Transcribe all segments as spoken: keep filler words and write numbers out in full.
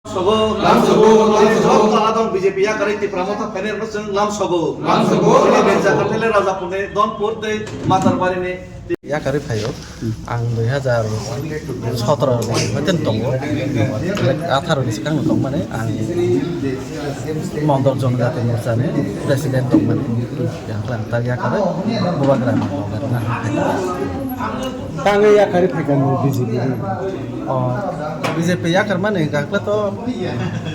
Sogo, lam sogo, lam sogo. Joto adong B J P yakarwi Tipra Motha phainai rokno chwng lam sogo. Lam sogo, lam sogo. Chini Benja Kathele Rajapurni Donpur tei Matarbari ni yakarwi phaio. Ang dui hazar sotoro ni hoiten tongo. Atharo ni swkang no tongmani ang Mondol Jonojati Morcha ni president tongmani. Yang klang tak yakarwi Bubagra ni loge na. Tangwi yakarwi phaikha ni B J P ni. O, B J P yakarmani hwnkha hwnkhe to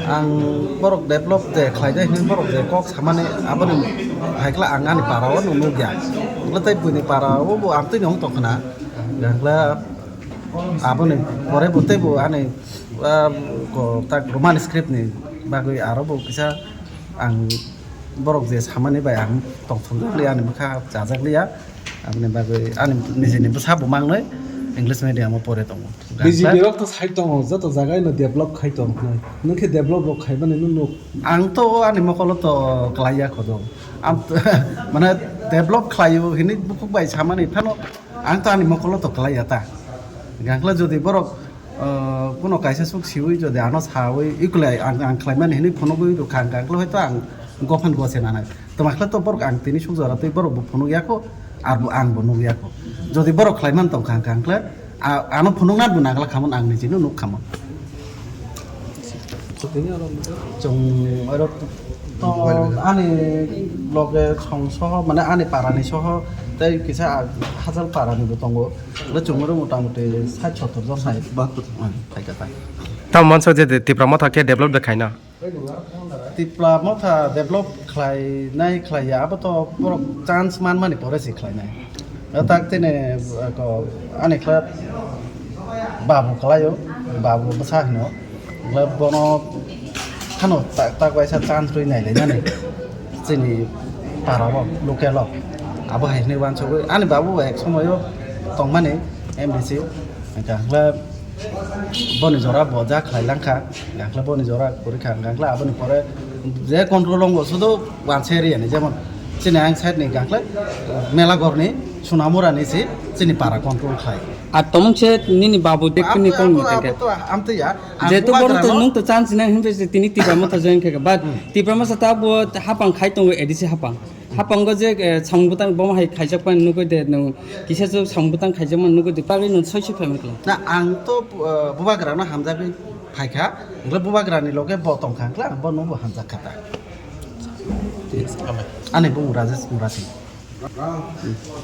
ang borok develop je khlaijak hinwi borok je kok samani aboni phaikla ang ani para o nuk nukya. Hwnkhe tei buini para o bo amtwini wng tongkhna. Hwnkhe aboni pore bo tei bo ani, ah, ko tak Roman script ni bagwi aro bo kisa ang borok je samani bai ang tongthokjakliya, ani bwkha chajakliya, aboni bagwi ani nijini bwsa bo mangnwi English medium o pore tongo. B J P rok to sai tongo, joto jaga ino develop khai tong khnai. Nwng khe develop rok khaimani nw nuk. Ang to ani mokolo to klaiya khodo. Am mane develop khlaio hinwi bukhuk bai samani phano ang to ani mokolo to klaiya ta. Gangkla jodi borok, ah, kuno kaisa suk siwi jodi ano sawi ikulai ang, ang khlaimani hinwi phunugwi rwkha hwnkha hwnkhe hoito ang gophan gose nanai. Twma khle to borok ang tini suk jora twi borok bo phunuk yakho, ar bo ang bo nuk yakho. Jodi borok khlaiman tongkha hwnkha hwnkhe a-, ano phunukna bo nangla khamon ang nijino nuk khamon. Chwng oro to ani loge song soho, mane ani parani soho tei kisa hajal parani bo tongo. Bo chwng oro motamuti sait sottor jon hai. Bahattor. Tamo mansa je Tipra Motha khe develop de khaina. Tipra Motha develop khlainai khlaiya, abo to borok chance manmani pore se khlainai. O tak tini, eh, ko, ani khlai babu khlaio, babu bwsa hino. Khlai bono khano tak, tak waisa chance rwi nai lainani. Chini para o, local o. Abo hai hinwi uansugwi ani babu ek somoio tongmani M D C. Hwnkha hwnkhe boni jora bo ja khlai langkha, hwnkhe boni jora kwrwi kha, hwnkhe aboni pore je control o wngkha sudu wanse area ni, jemon chini ang side ni hwnkhe Melagor ni Sunamura ni si chini para control khlai. Ar tomung se nini babu de kuni kong ni tengke. Amtwi ya, ang jehetu borok to nwng to chance nai hinpe se tini Tipra Motha join khe, but Tipra Motha ta bo hapang khai tongo A D C hapang. Hapango je, eh, samung bwtang bomo hai khaijak mani nugui de, nwng kisa se samung bwtang khaijak mani nugui de, bagwi nwng soi soi phaimani kla. Na, ang to, eh, bubagrano hamjagwi phaikha, hwnkhe bubagrani loge bo tongkha, hwnkhe ang bono bo hamjak kha ta. Ani bumung Rajesh Murati.